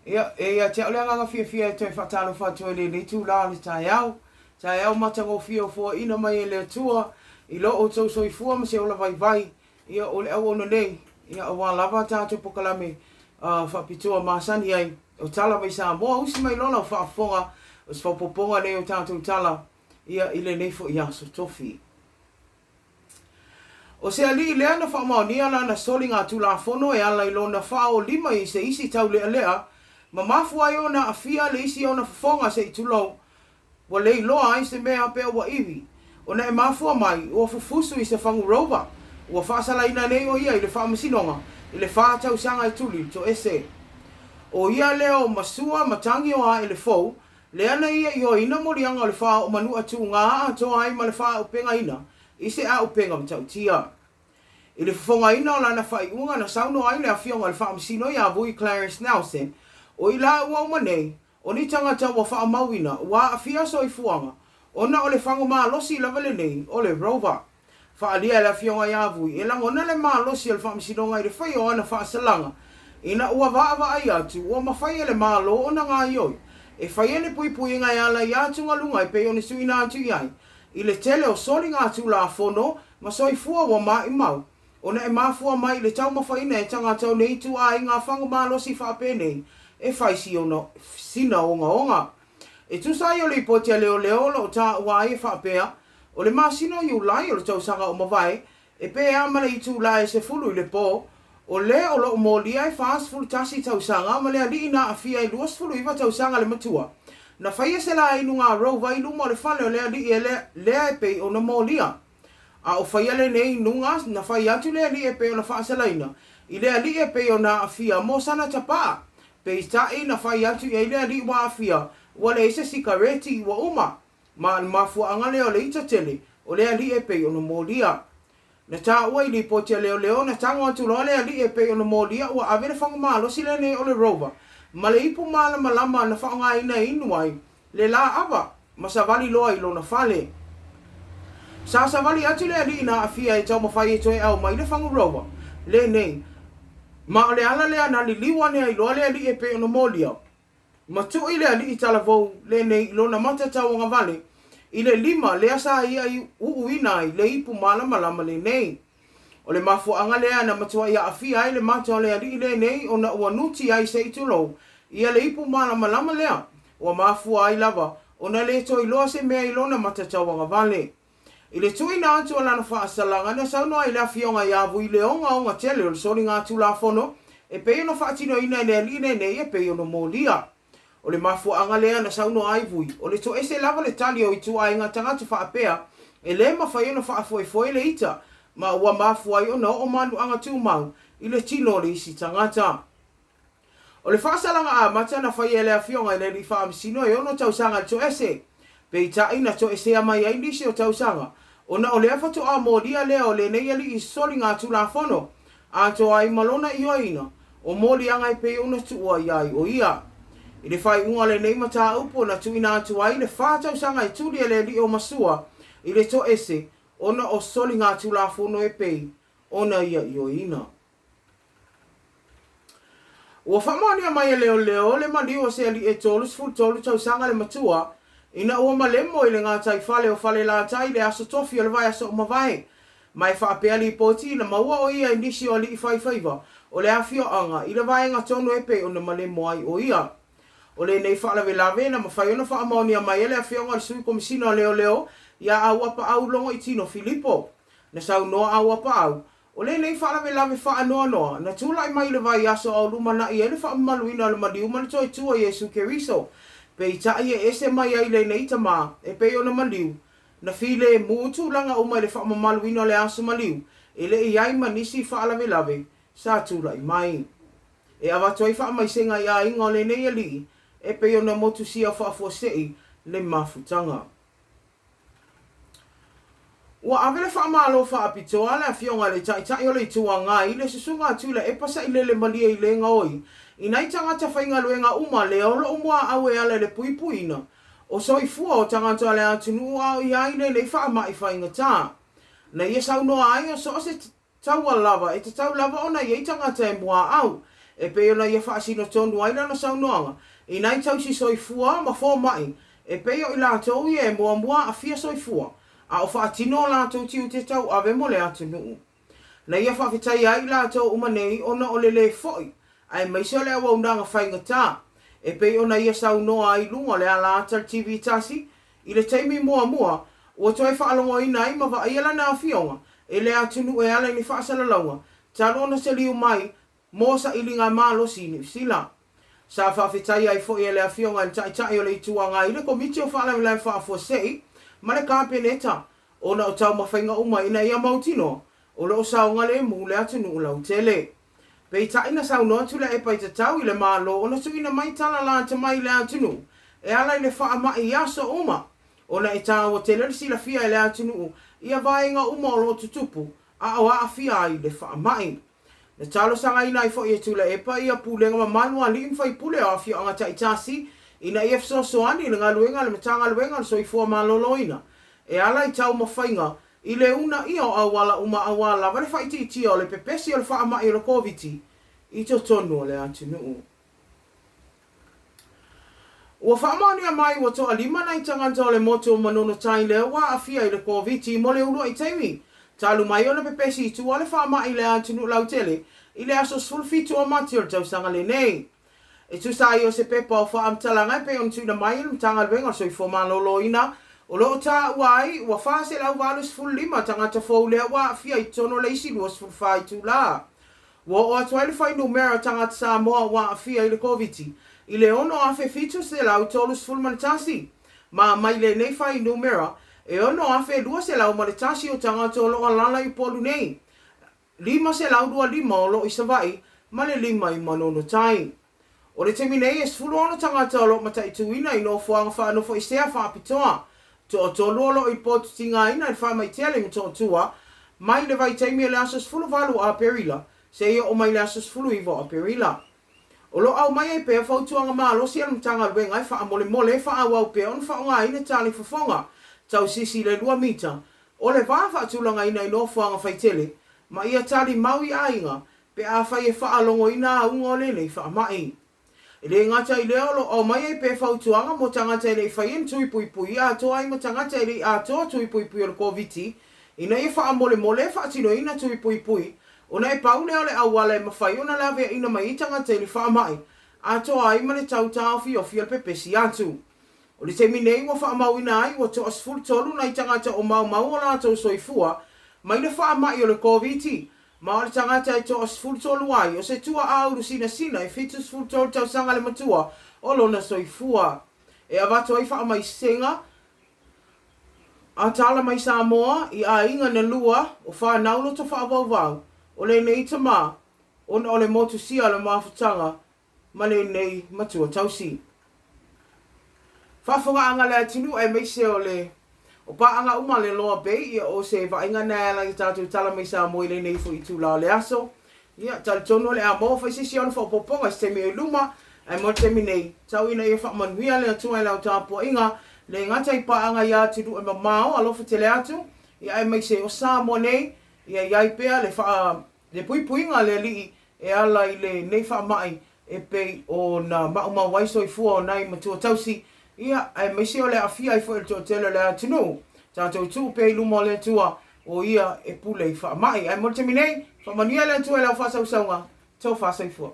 Ia, e ia te au le agaga fiafia e toe faatalofa atu ai i lenei itula o le taeao, taeao matagofie ua foaiina mai e le Atua i lo outou soifua ma se ola vaivai, ia, o le auauna nei, ia, aua lava tatou polokalame faapitoa masani ai o Tala mai Samoa. Usi mai loa lau faafofoga o se faaopoopoga lenei o tatou tala, ia, i lenei foi aso Tofi. O se alii lea na faamaonia lana soligatulafono e ala i lona faaolima i se isi taulealea ma mafua ai ona aafia le isi ona fofoga se i tulou, ua le iloa ai se mea pe ua ivi ona e mafua mai ua fufusu i se fagu rover ua faasalaina nei o ia i le faamasinoga i le 4 tausaga e tuli le toese. O ia lea o Masua Matagi o Aelefou lea na ia ioeina moliaga o le faaoo manua tuga atoa ai ma le faaaupegaina i se aupega matautia. I le fofogaina o lana faaiuga na saunoa ai le Afioga i le Faamasino ia Vui Clarence Nelson, o i laua uma nei, o ni tagata ua faamauina ua aafia soifuaga ona o le fagu malosi lava lenei o le Rover. Faaalia e le Afioga ia Vui e lagona le malosi o le Faamasinoga i le faia o ana faasalaga ina ua vaavaai atu ua mafai e le Malo ona gaoioi e faia ni puipuiga e ala i atugaluga e pei ona tuuina atu i ai i le tele o soligatulafono ma soifua ua maumau ona e mafua mai i le taumafaina e tagata o nei ituaiga fagu malosi faapenei e fai sina ogaoga. E tusa ai o lipoti a leoleo o lo o taua ai e faapea, o le masina o Iulai o le tausaga ua mavae, e pe a ma le itula e 10 i le po, o le o lo o molia e 41 tausaga ma le alii na aafia e 29 tausaga le matua, na faia se la inuga rover i luma o le fale o le alii e lea e pei ona molia. A o faia lenei inuga, na fai atu le alii e pei ona faasalaina i le alii e pei ona aafia mo sana tapaa. Peitai, na fai atu i ai le alii ua aafia, ua leai se sikareti ua uma. Ma o le mafuaaga lea o le ita tele o le alii e pei ona molia. Na taua i lipoti a leoleo, na tago atu loa le alii e pei ona molia ua ave le fagu malosi lenei o le Rover ma le ipu malamalama na faaaogaina e inu ai le la ava ma savali loa i lona fale. Sa savali atu le alii na aafia e taumafai e toe aumai le fagu Rover lenei, ma o le ala lea na liliu ane ai loa le alii e pei ona molia. Ma tui le alii talavou lenei i lona mata tauagavale i le lima lea sa ia uuina ai le ipu malamalama lenei. O le mafuaaga lea na matuai aafia ai le mata o le alii lenei ona ua nuti ai se i tulou ia le ipu malamalama lea, ua mafua ai lava ona le toe iloa se mea i lona mata tauagavale. I le tuuina atu o lana faasalaga, na saunoa ai le Afioga ia Vui i le ogaoga tele o le soligatulafono e pei ona faatinoina e le alii lenei e pei ona molia. O le mafuaaga lea na saunoa ai Vui, o le toese lava le tali o ituaiga tagata faapea e le mafai ona faafoefoe le ita ma ua mafua ai ona oo manuaga tumau i le tino o le isi tagata. O le faasalaga amata na faia e le Afioga i le Alii Faamasino e 6 tausaga le toese. Peitai na toesea mai ai nisi o tausaga, ona o lea faatoa molia lea o lenei alii soligatulafono, atoa ai ma lona ioeina o moliaga e pei ona tuua i ai o ia. I le faaiuga o lenei mataupu na tuuina atu ai le 4 tausaga e tuli e le alii o Masua i le toese ona o soligatulafono e pei ona ia ioeina. Ua faamaonia mai e leoleo le maliu o se alii e 33 tausaga le matua ina ua malemo i le gataifale o Falelatai i le aso Tofi o le vaiaso ua mavae. Ma e faapea lipoti na maua o ia i nisi o alii faifaiva o le afioaga i le vaega tonu e pei ona malemo ai o ia. O lenei faalavelave na mafai ona faamaonia mai e le Afioga i le Sui Komesina o Leoleo ia Auapaau Logoitino Filipo. Na saunoa Auapaau, O lenei faalavelave faanoanoa na tulai mai i le vaiaso a o lumanai ai le faamamaluina o le maliu ma le toe tua Iesu Keriso. Peitai e ese mai ai lenei tama e pei ona maliu, na filemu tulaga uma i le faamamaluina o le aso maliu, e le i ai ma nisi faalavelave sa tulai mai. E avatu ai faamaisega i aiga o lenei alii e pei ona motusia faafuasei le mafutaga. Ua ave le faamalo faapitoa a le Afioga i le Taitai o le Itu Agai i le Susuga a Tuilaepa Sailele Malie i Legaoi i nai tagata faigaluega uma lea o lo o muaau e ala i le puipuiina o soifua o tagata o le atunuu a o i ai lenei faamai faigata. Na ia saunoa ai o so o se Taua lava, e tatau lava ona i ai tagata e muaau. E pei ona ia faasino tonu ai lana saunoaga i nai tausi soifua ma fomai e pei o i latou ia e muamua aafia soifua a o faatino o latou tiute tauave mo le atunuu. Na ia faafetaia ai i latou uma nei ona o le lē fo'i aemaise o le auaunaga faigata e pei ona ia saunoa ai i luga o le ala ata le TV tasi i le taimi muamua ua toe faalogoina ai ma vaaia lana afioga e le atunuu e ala i ni faasalalauga talu ona taliu mai mo sailiga malosi i Niu Sila. Sa faafetaia ai foi e le Afioga i le Taitai o le Itu Agai le Komiti o Faalavelave Faafuasei ma le Kapeneta ona o taumafaiga uma ina ia mautinoa o lo o saogalemu le atunuu lautele. Peitai na saunoa Tuilaepa i tatau i le Malo ona tuuina mai tala lata mai i le atunuu e ala i le faamai i aso uma ona e taua tele le silafia e le atunuu ia vaega uma o lo o tutupu a o aafia ai le faamai. Na talosagaina ai foi e Tuilaepa ia pulega mamalu a alii ma faipule o afioaga taitasi ina ia fesoasoani i le galuega a le Matagaluega o le Soifua Maloloina e ala i taumafaiga i le uunaia o auala uma aua lava le faaitiitia o le pepesi o le faamai o le Koviti i totonu o le atunuu. Ua faamaonia mai ua toalima nai tagata o le motu o Manono Tai lea ua aafia i le Koviti mo le uluai taimi talu mai ona pepesi i tua le faamai i le atunuu lautele i le aso 17 o Mati o le tausaga lenei. E tusa ai o se pepa o faamatalaga e pei ona tuuina mai e le Matagaluega o le Soifua Maloloina o lo o taua ai ua 485 tagata fou lea ua aafia i totonu o le isi 24 itula. Ua oo atu ai le fuainumera o tagata Samoa ua aafia i le Koviti i le 6,731, ma mai lenei fuainumera, e 6,201 o tagata o lo o alaala i Upolu nei, 525 o lo o i Savaii ma le 5 i Manono Tai. O le taimi nei, e 16 tagata o lo o mataituina i nofoaga faanofoesea faapitoa. Toatolu o lo o i potu tigaina i le faamai tele i Motootua mai le vaitaimi o le aso 18 o Aperila seia oo mai le aso 19 o Aperila. O lo o aumai ai pea fautuaga malosi a le Matagaluega e faamolemole e faaauau pea ona faaaogaina talifofoga tausisi i le 2 mita o le va faatulagaina i nofoaga faitele ma ia tali mau i aiga pe afai e faalogoina auga o lenei faamai. E le gata i lea, o lo o aumai ai pea fautuaga mo tagata e le i faia ni tui puipui atoa ai ma tagata e le i atoa tui puipui o le Koviti ina ia faamolemole e faatinoina tui puipui ona e pau lea o le auala e mafai ona laveaina mai ai tagata i le faamai atoa ai ma le tau taofiofi o le pepesi atu. O le taimi nei ua faamauina ai ua toa 13 nai tagata o maumau o latou soifua mai le faamai o le Koviti Ma o le tagata e toa 13 ai, o se tua'a ulu sinasina e 73 tausaga le matua o lona soifua. E avatu ai faamaisega a tala mai Samoa i aiga na lua o fanau loto faavauvau o lenei tama ona o le motusia o le mafutaga ma lenei matua tausi. Faafofogaaga le atunuu aemaise o le o paaga uma a le Loa Bay, ia o se vaaiga na e ala i tatou tala mai Samoa i lenei foi itula o le aso. Ia, talitonu o le a maua foi se isi ona faaopoopoga i se taimi o i luma, ae mo le taimi nei, tau ina ia faamanuia le Atua i lau tapuaiga, le gata i paaga i atunuu e mamao, alofa tele atu, ia aemaise o Samoa nei, ia i ai pea le faa Le puipuiga a le Alii e ala i lenei faamai e pei ona maumau ai soifua o nai matua tausi, ia, aemaise o le aafia ai foi o le toatele o le atunuu. Tatou tuu pea i luma o le Atua, o Ia e pule i faamai. Ae mo le taimi nei, faamanuia le Atua i lau faasausauga. Tofa soifua.